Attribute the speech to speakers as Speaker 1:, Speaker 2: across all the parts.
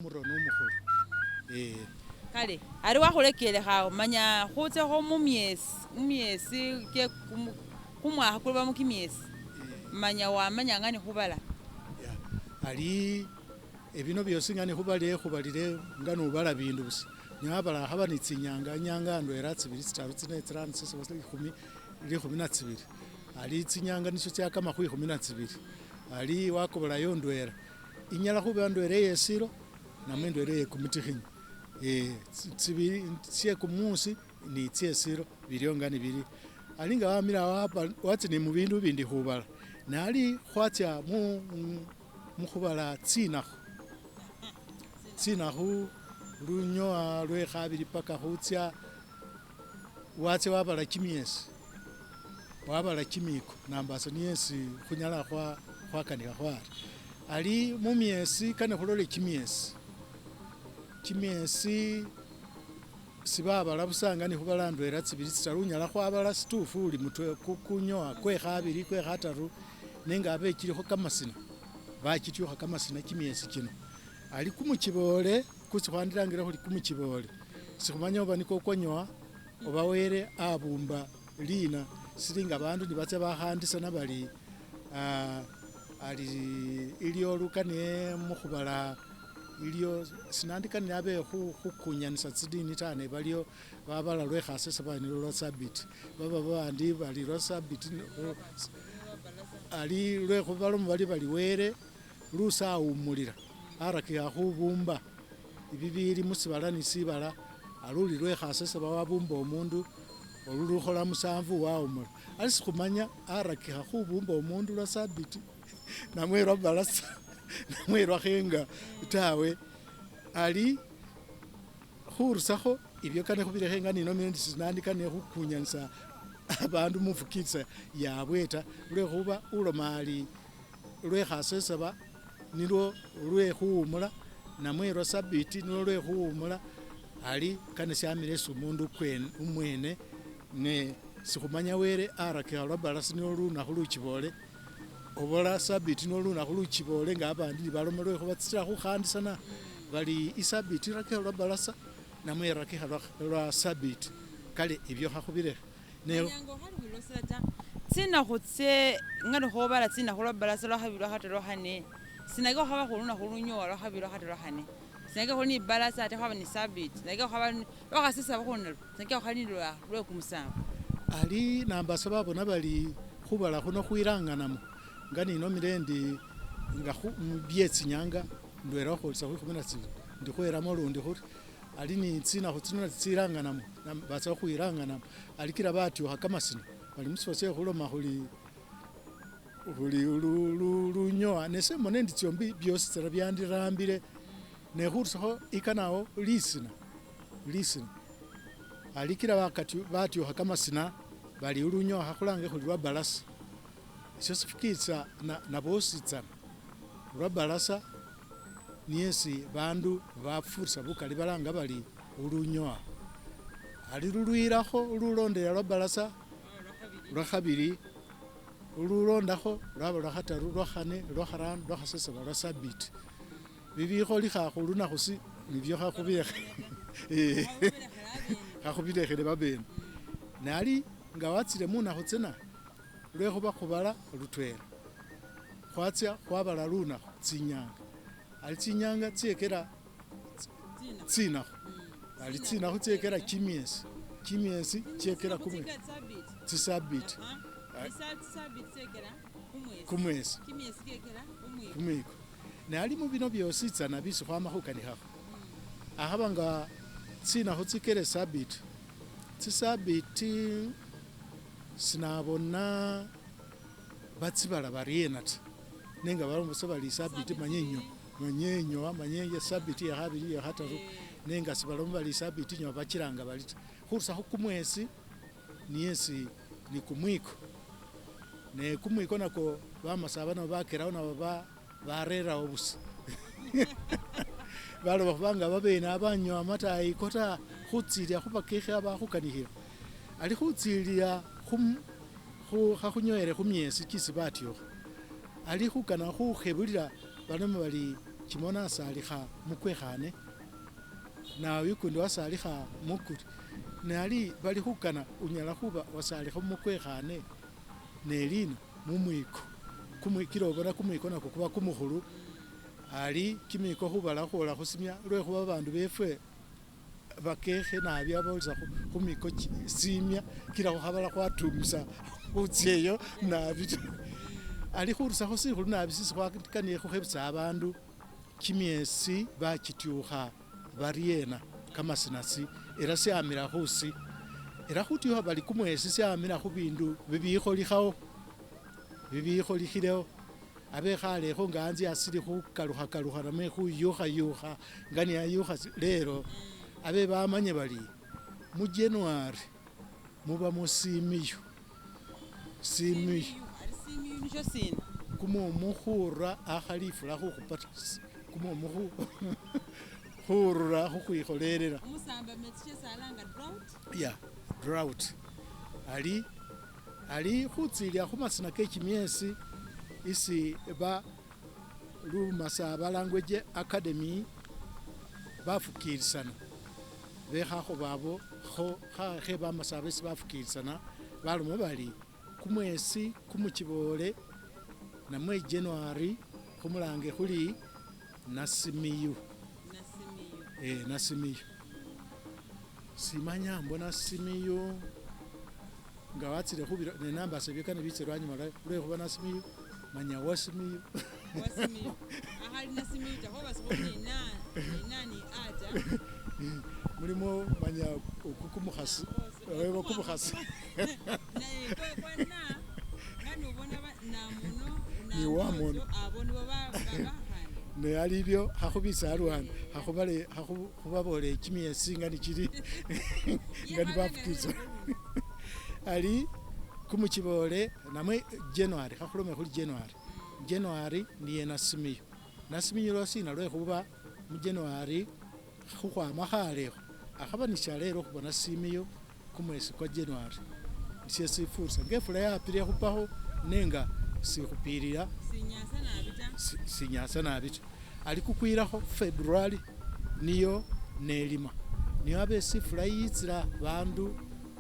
Speaker 1: Umurono umukhulu ee.
Speaker 2: Kale ari wakhulekelekha manya khutsekho mumyesi mumyesi kye kumwakha kulibamo kimyesi manya wamanya nga nekhubala.
Speaker 1: Ya ali ebino byosi nga nekhubalile khubalile nga nobala bindu busa newabala akhaba ne tsinyanga inyanga ndwela tsibili tsitaru tsine tsirano tsisaba likhumi likhumi na tsibili ali tsinyanga nitso tsyakama khwikhumi na tsibili ali wakobolayo ndwela inyala khuba ndwela iyesilo namwe ndwela iye kumutikhinyi ee tsibili tsye kumuusi ni tsyesilo bilyo nga nebili ali nga wamile awo watsya ne mubindu bibindi khubala ne ali khwatsya mukhubala tsinakhu, tsinakhu lunyowa lwe khabili paka khutsya watsya wabala kimyesi wabala kimiko nambasa niyo esi khunyala khwakanikha ari, ali mumyesi kane khulole kimyesi, kimyesi sibabala busa nga nekhubala ndwela tsibili tsitaru unyala khwabala situfu uli kunyowa kwe khabili kwe khataru nenga abe kilikho kamasina bakityukha kamasina kimyesi kino, ali kumukiboole kwesi khwandilangile khuri kumukiboole sikhumanya oba nikwo kukwanyowa oba wele abumba lina sili nga bandu nebatsya bakhandisana bari ali iliwo lukane mukhubala iliwo sinandikanile abe khukunyanisa tsidini taa ne baliwo babala lwe khasesaba nilwo lwa sabiti baba babandi bari lwa sabiti ali lwekhuba baloma baryo bari wele lusawumulila arakikha khubumba bibili musibala ni sibala ari uli lwe khasesaba wabumba umundu olu lukhola musanvu wawumula, ali sikhumanya arakikha khubumba umundu lwa sabiti namwe lwa balasa namwe lwa khenga tawe ali khurusakho ibyo kane khubilekhe nga ninomile indi sinandikanile khukunyanisa abandu mufukilisa yabwe taa lwekhuba uloma ari lwe khasesaba nilwo lwe khuwumula namwe lwa sabiti nilwo lwe khuwumula ali kane shamile esi umundu umwene ne sikhumanya wele arakikha lwa balasa nilwo lunakhu lukiboole oba lwa sabiti nilwo lunakhu lukiboole nga babandi nebaloma lwekhuba sikila khukhandisana bari isabiti irakikha lwa balasa namwe irakikha lwa sabiti kale ibyo khakhubilekhe.
Speaker 2: Manya ukhali khwilosela taa, tsinakhu tsye nga nekhobala tsinakhu lwa balasa lwa khabili lwa khataru lwa khane, sinake khwaba khulunakhu lunyowa lwa khabili lwa khataru lwa khane, sinake khuli ni balasa ate khwaba ni sabiti, sinake khwaba lwa khasesaba khuli nalwo, sinake khwaba ni lwe kumusanvu.
Speaker 1: Ali nambasa babona bari khubala khuno khwilanganamo nga ninomile indi nga bye tsinyanga ndwela khukhwolisya khwikhumi na tsibili indi khwelamo lundi khuri ali ni tsinakhu tsino natso tsilanganamo batsa khukhwilanganamo ali kila batyukha kamasina bari musifwo sye khuloma khuri lunyowa nese mbona indi tsyombi byositsana byandirambile ne khurusakho ikanawo lisina, lisina ali kila batyukha kamasina bari lulunyowa khakhulange khuri lwa balasa esyo sifukilisya nabositsana lwa balasa niyo esi bandu bafurisya bukali balanga bari ulunyowa ali lulwilakho lulondelela lwa balasa lwa khabili lululondakho lwaba lwa khataru lwa khane lwa kharano lwa khasesaba lwa sabiti bibikholikha khulunakhu si nibyo khakhubilekha khakhubilekhele babene ne ali nga watsile munakhu tsina lwekhuba khubala lutwela khwatsya khwabala lunakhu tsinyanga ali tsinyanga tsyekela tsinakhu ali tsinakhu tsyekela kimyesi, kimyesi kyekela kumwesi tsisabiti kumwesi kumwiko ne ali mubino byositsana bisi khwama khukanikhakho akhaba nga tsinakhu tsikela esabiti, tsisabiti sinabona batsibala baryena taa nenga baloma busa bari isabiti manya inyowa manya inyowa manya isabiti ye khabili iye khataru nenga sebaloma bari isabiti inyowa bakilanga bari taa khurusakho kumwesi niyo esi nekumwiko ne kumwiko nakwo bamasaba nabo bakelawo nabo barerawo busa baloba khuba nga babene aba banyowa matayiko taa khutsilila khubakekhe bakhukanikhila ali khutsilila khakhunyowele khumyesi kyesi batyukha ali khukana khukhebulila balome bari. Chimona asalikha mukwekhane nawe ukundi wasalikha mukuri ne ali bali khukana unyala khuba wasalikha mukwekhane nelina mumwiko kila obona kumwiko nakwo kuba kumukhulu ali kimiko khubala khukhwola khusimya lwekhuba babandu befwe bakekhe nabi abolisa khumiko simya kila khukhabala khwatumisa khutsa eyo nabi taa ali khurusakho sikhulu nabi sisi khwakanile khukhebesa abandu kimyesi bakityukha baryena kamasinasi ela syamila khusi ela khutyukha bali kumwesi syamila khubindu bibikholikhawo bibikholikhilewo abe khalekho nga antse asili khukalukhakalukha namwe khuyukhayukha nga neyayukha lelo abe bamanye bali mu January mubamo simiyu simiyu
Speaker 2: Ali simiyu nisho sina?
Speaker 1: Kumumu khura akhali ifula khukhupa ta kumumu khurura khukhwikholelela.
Speaker 2: Umusamba metsi shesi alanga drought?
Speaker 1: Ya drought ali ali khutsilila khumasina kekimyesi isi ba Lumasaba Language Academy bafukilisana bekhakho babo kho khe bamasaba isi bafukilisana baloma bali kumwesi kumuchibole namwe January khumulange khuli Nasimiyu.
Speaker 2: Nasimiyu.
Speaker 1: Nasimiyu. Simanya mbona Simiyu nga watsile khubira nenambasa byekana bitse lwanyuma lwekhuba Nasimiyu manya wasimiyu.
Speaker 2: Wasimiyu. Akhali Nasimiyu ta khoba sikhuli ni na ni na ni a ta.
Speaker 1: Mulimo manya oku kumukhasi oba kumukhasi.
Speaker 2: Naye kwa na nga nubona namuno
Speaker 1: Ni wamuno.
Speaker 2: Abo nibo bakhana.
Speaker 1: Ne ali ibyo khakhubisa alwana khakhubale khakhubabole kimyesi nga nichili nga nibafukisa. Ali kumuchibole namwe January khakhulome khuli January. January niye Nasimiyu. Nasimiyu lwasina lwekhuba mu January khukhwama khalekho akhaba nishalelo khubona simiyu kumwesi kwa January. Nisyo sifursa nga ifula yapile khupakho nenga sikhupilila
Speaker 2: sinyasa nabi ta.
Speaker 1: Sinyasa nabi ta. Ali kukwilakho February niyo nelima niyo abe sifula yitsila bandu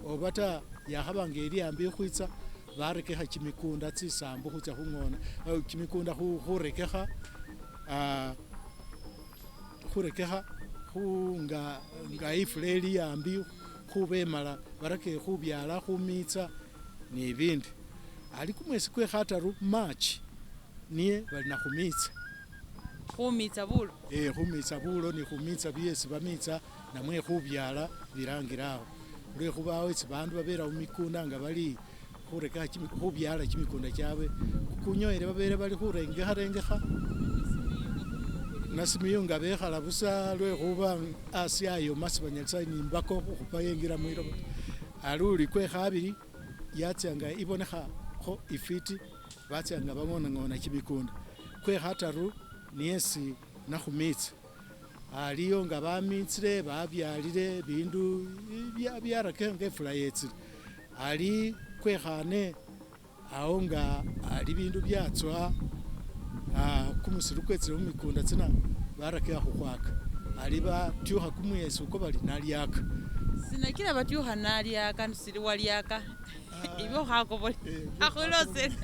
Speaker 1: obata yakhaba nga eli ambi khukhwitsa barekekha kimikunda tsisambu khutsa khungona kimikunda khurekekha khurekekha nga nga ifula eli ambi khubemala barake khubyala khumitsa nibindi. Ali kumwesi kwe khataru March niye bali nakhumitsa.
Speaker 2: Khumitsa bulo?
Speaker 1: Khumitsa bulo ni khumitsa byesi bamitsa namwe khubyala bilangilawo. Lwekhuba esi bandu babela mumikunda nga bali khurekekha khubyala kimikunda kyabwe kukunyoyele babele bali khurengekharengekha Nasimiyu nga bekhala busa lwekhuba asi ayoma sibanyalisa nimbako khukhupa yengila mwiloba. Ali uli kwe khabili yatsa nga ibonekhakho ifiti batsa nga bangonangona kimikunda. Kwe khataru niyesi nakhumitsa aliyo nga bamitsile babyalile bindu byarakekha nga ifula yetsile. Ali kwekhane awo nga ali bindu byatsowa kumusiru kwetsile mumikunda tsina barakekha khukhwaka. Ali batyukha kumwesi ukwo bali nalyaka.
Speaker 2: Sinakila batyukha nalyaka sili walyaka ibe khakobola akhulosele.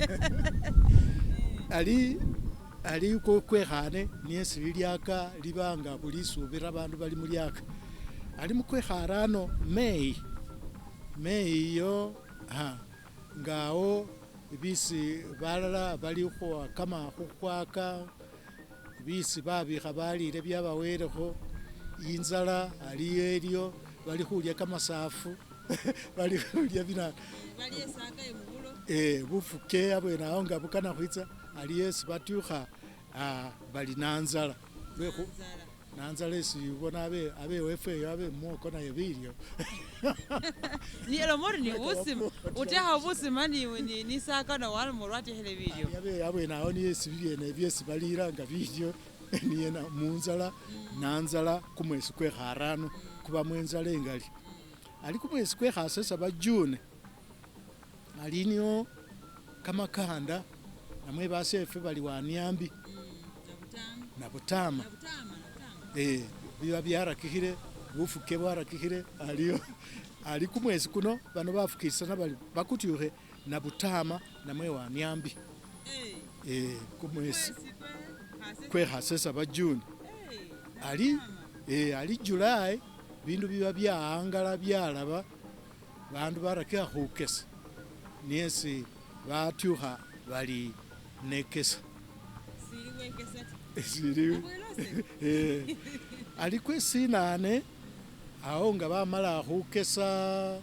Speaker 1: Ali ali kwekhane niyesi lilyaka libanga bulisubila bandu bali mulyaka. Ali mukwekharano May May iyo ngawo bisi balala bali khukhwakama khukhwaka bisi babikha balile byabawelekho inzala aliyo eliyo bali khulya kamasafu bali khulya bina
Speaker 2: bali esaka emubulo
Speaker 1: bufuke abwene awo nga bukana khwitsa aliyo esi batyukha bali nanzala nanzala esi ubona abe wefwe eyo abe mwoko naye bilyo.
Speaker 2: Ni elomori ni busima utekha busima ni saka na waloma lwatekhele bilyo.
Speaker 1: Abe abwene awo niyo esi bibyene byesi balila nga bilyo niye munzala nanzala kumwesi kwe kharano kubamo enzala engali. Ali kumwesi kwe khasesaba June ali niyo kamakanda namwe basefwe bali waniambi. Nabutama. Biba byarakikhile bufuke bwarakikhile aliyo ali kumwesi kuno bano bafukilisana bari bakutyukhe nabutama namwe waniambi. Kumwesi kwe khasesaba June. Ali ali July bindu biba bya'angala byalaba bandu barakikha khukesa niesi batyukha bali nekesa. Sili ali kwesinane awo nga bamala khukesa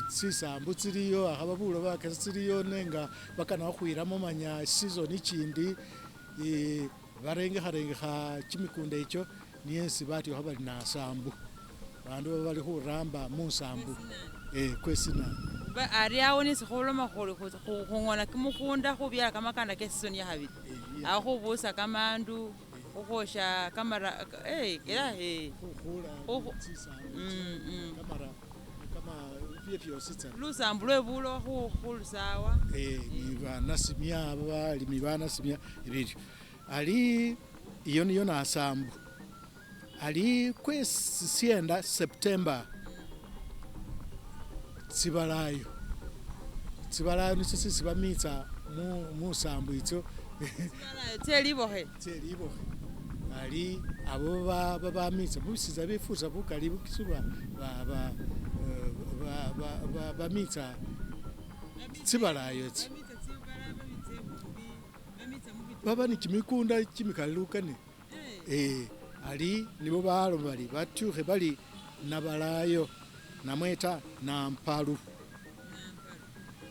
Speaker 1: tsisambu tsiliyo akhaba bulo bakesa tsiliyo nenga bakana khukhwilamo manya season ichindi barengekharengekha chimikunda echo niesi batyukha bari nasambu bandu baba bali khuramba musambu kwesinane.
Speaker 2: Ari awo nisi khuloma khuli khungona kimukunda khubyala kamakanda ke season ya khabili awo khubusa kamandu khukhosha kamara
Speaker 1: khukhula tsisambu kamara kama byebyositsana
Speaker 2: lusambu lwe bulo khulusawa
Speaker 1: ni banasimya balimi banasimya bilyo ali iyo niyo nasambu ali kwesisyenda September tsibalayo tsibalayo nisyo sisi bamitsa musambu itso
Speaker 2: tsibalayo tselibokhe
Speaker 1: tselibokhe ali abo babamitsa mubisiza bifusa bukali bukisuba bamitsa tsibalayo etso baba ni kimikunda kimikali lukane ali nibo baloma bari batyukhe bali nabalayo namweta nampalu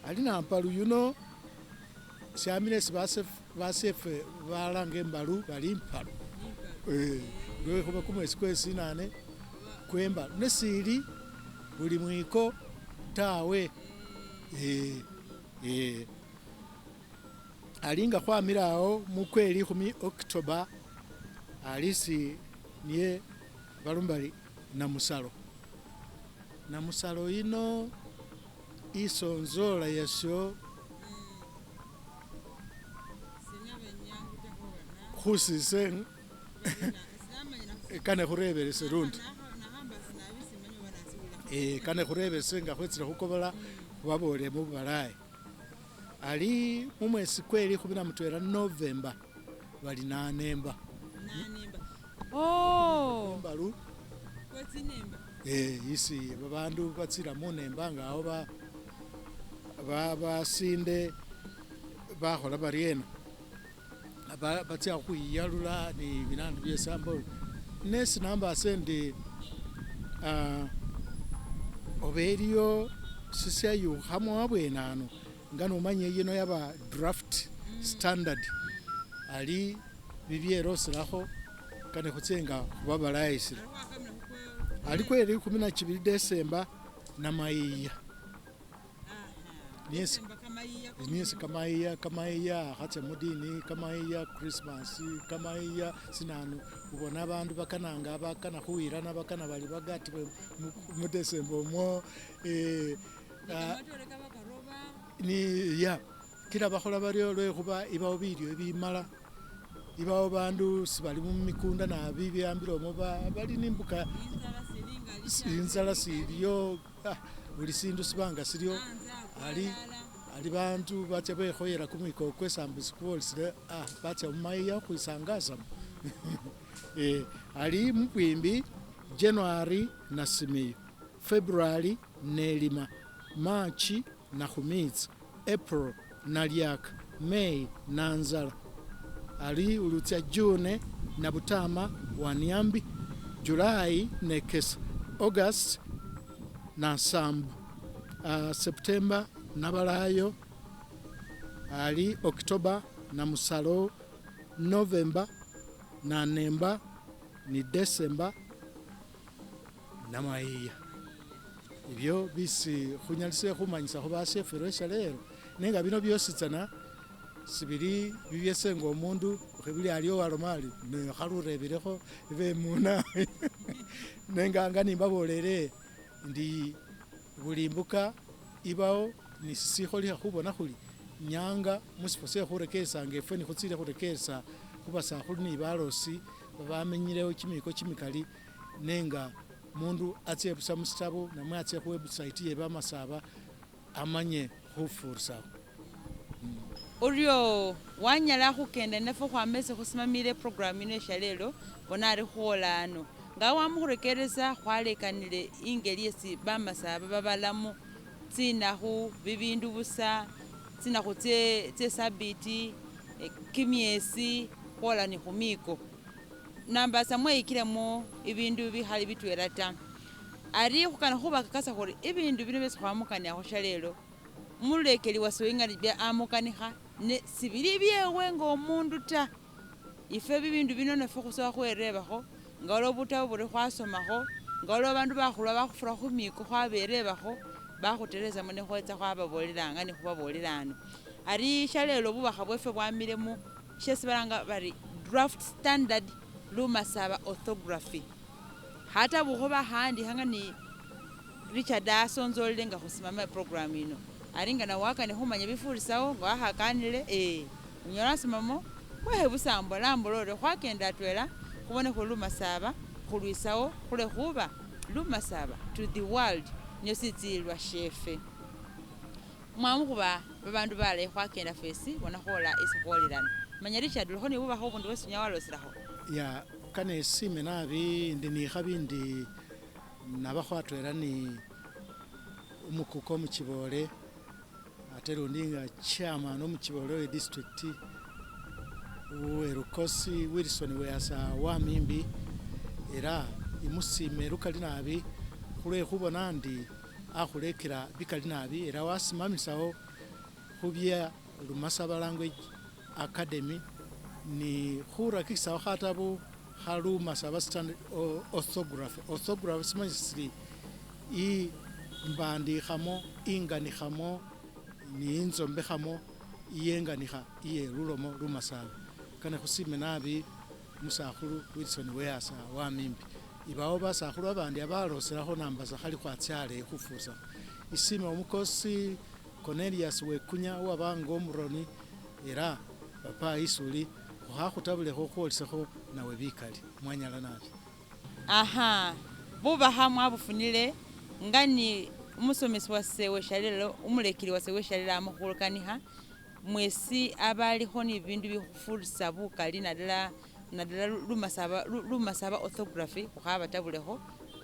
Speaker 1: ali nampalu yuno syamile esi basefe balanga embalu bali impalu lwekhuba kumwesi kwesinane kwembalu nesili buli mwiko tawe ali nga khwamile awo mukwe likhumi October alisi niye baloma bari namusalo. Namusalo yino isonzola yasyo khusise kane khureberese lundi kane khureberese nga khwetsile khukobola khubabolele mububalayi. Ali mumwesi kwe likhumi na mutwela November bali nanemba. Imbalu isi babandu batsila munemba nga awo basinde bakhola baryena batsa khukhwiyalula ni binandu byesambo nesi nambasa endi oba eliyo sisyayukhamo abwene ano nga nomanya yino yaba draft standard ali bibyeloselakho kane khutse nga khubabalayisila. Ali kwe likhumi na chibili December namayiya niesi kamayiya kamayiya khatsa mudini kamayiya Christmas kamayiya sinanu ubona abandu bakananga bakana khuyilana bakana bali bagatibwe mu December omwo ni ya kila bakhola baryo lwekhuba ibawo bilyo bimala ibawo bandu sibali mumikunda nabi byambile omwo bali nimbuka inzala siliyo buli sindu sibanga siliyo ali bandu batsa bekhoyela kumwiko kwesambu sikubolisile batsa mumayiya khukhwisangasamo ali mubwimbi January nasimiyo February nelima March nakhumitsa April nalyaka May nanzala ali ulutsa June nabutama waniambi July nekesa August nasambu September nabalayo ali October namusalo November nanemba ni December namayiya. Ibyo bisi khunyalise khumanyisa khubasefwe lwesha lelo nenga bino byositsana sibili bibyese nga omundu khebili aliwo waloma ali nekhalurebelekho bemuna nenga nga nimbabolele ndi buli mbuka ibawo nisisikholikha khubona khuli nyanga musifwo she khurekeresanga efwe nekhutsile khurekeresa Khubasakhulu ni balosi babamenyilewo kimiko kimikali nenga mundu atse busa musitabo namwe atse khuwebsite ye bamasaba amanye khufurisawo.
Speaker 2: Uryo wanyala khukenda nafwe khukhwama esi khusimamile eprogramu ino eshalelo bona ari khwola ano nga wamukhurekeresya khwalekanile ingeli esi bamasaba babalamo tsinakhu bibindu busa tsinakhu tse sabiti kimyesi khwola nekhumiko nambasa mweyikilemo ibindu bikhali bitwela taa ari khukana khubakakasa khuri ibindu bino byesi khwamukaniakho shalelo mulekeli wase ngana amukanikha ne sibili byewe nga omundu taa ifwe bibindu bino nafwe khusobola khwerebakho nga waliwo butabo buri khwasomakho nga waliwo babandu bakhulu bakhufura khumiko khwaberebakho bakhuteresamo nekhwetsa khwababolela nga nekhubabolela ano ari shalelo bubakha bwefe bwamilemo shesi balanga bari draft standard lumasaba orthography khatabukho bakhaandikha nga ni Richard asonzolele nga khusimama eprogramu ino ari nga nawakane khumanya bifurisawo nga wakhakanile unyola wasomamo wehe busa mbola mbola ori khwakenda atwela khubone khuri lumasaba khulwisawo khulwe khuba lumasaba to the world nio sitsililwa shefe. Mwamukhuba babandu balayi khwakenda fwesi bona khwola esi khwolelano. Manya Richard ulikho ni bubakha bubundi bwesi unyala waloselakho?
Speaker 1: Ya kane esime nabi ndi nikhabi ndi nabakho atwela ni umukuka omuchibole ate lundi nga chairman omuchibole we district uwe Lukosi Wilson Weasa Wamimbi era imusime lukali nabi khulwe khubona ndi akhulekela bikali nabi era wasimamisawo khubya Lumasaba Language Academy ni khurakisawo khatabu kha Lumasaba Standard Orthography. Orthography simanyisili imbandikhamo inganikhamo ni inzombekhamo iyenganikha iye lulomo lumasaba. Kane khusime nabi musakhulu Wilson Weasa Wamimbi. Ibawo basakhulu babandi abaloselakho nambasa khali khwatsa aleyi khufusakho. Isime omukosi Cornelius Wekunya uwabanga omuroni era papa isuli khukhakhutabilekho khwolisakho nawe bikali mwanyala nabi.
Speaker 2: Aha, bubakha mwabufunile nga ni umusomesi wase weshalelo umulekeli wase weshalelo amakhulukanikha mwesi abalikho ni bibindu bikhufurisa bukali nadala nadala lumasaba lumasaba orthography khukhabatabulekho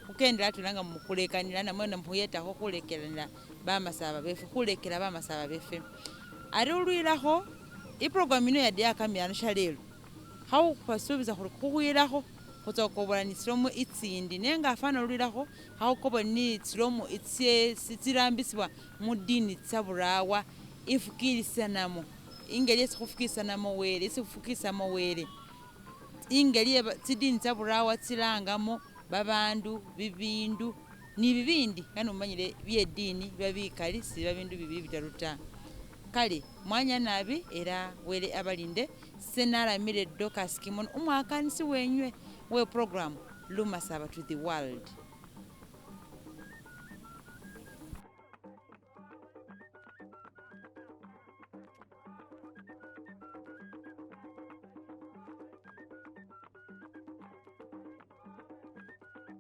Speaker 2: khukendela atwela nga mukhulekanila namwe namukhuyetakho khulekelanila bamasaba befe khulekela bamasaba befe. Ari ulwilakho iprogramu ino yade yakamila ano shalelo khaukhubasubisa khuri khukhwilakho khutsa khukobola ni tsilomo itsindi nenga afana ulwilakho khakhukobola ni tsilomo itsyesi tsirambisibwa mudini tsaburawa ifukilisanamo ingeli esi khufukilisanamo wele esi khufukilisamo wele ingeli ye tsidini tsaburawa tsilangamo babandu bibindu ni bibindi nga nomanyile bye dini biba bikali sibiba bindu bibili bitaru ta. Kale mwanya nabi era wele abalinde senalamile Dorcas Kimono umwakanisi wenywe we program Lumasaba to the world.